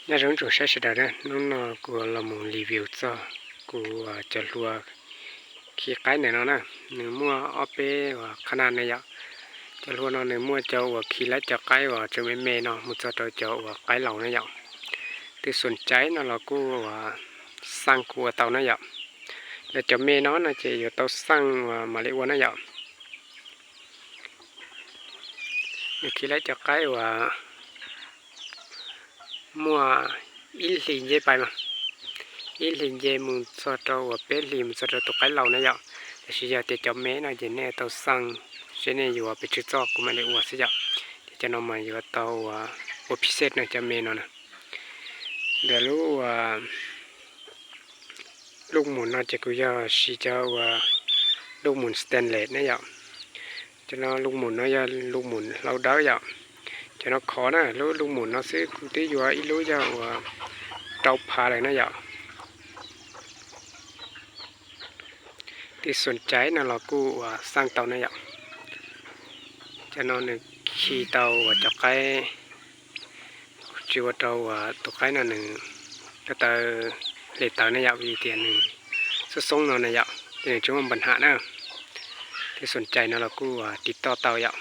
Nyob zoo tsoom saib sawv daws na, hnub no kuv los mus review txog kuv cov hlua khi qaib ntawm no na. Nws muaj ob peb uas qhab na ne yom. Cov hlua no nws muaj cov uas khi lab cov qaib uas tseem me me no mus txog rau cov uas qaib laus na yom. Twg xoom caiv no los kuj uas xaj kuv ua tau na yom. Yog cov me no no ces yuav tau xaj uas mam li ua na yom. Nws khi lab cov qaib uas muaj ib hlis nce pais mas, ib hlis nce mus txog rau uas peb hlis mus txog rau tus qaib laus na yom. Tiam sis yog tias cov me no ces nej tau xaj seb nej yuav pes tsawg txoj kuv mam li ua xwb yom. Ces cov no mas yuav tau uas ua phi xej no cov me no na. Ntawm lub lub mus no ces kuv yog siv cov uas lub mus stainless ne yom. Cov no lub mus no yog lub mus hlau dawb yom. Cov no khov na, lub lub mus no xwb kuv twb yuav ib lub yog uas rau phav lawm na yom. Twg xoom caiv no los kuj uas xaj tau na yom. Cov no nws khi tau uas cov qaib, tsis ua rau uas tus qaib no nws ko taw hle tawv ne yom, vim tias nws xoob xoob no na yom, ces nws tsis muaj npa ham na. Twg xoom caiv no los kuj uas tiv toj tau yom.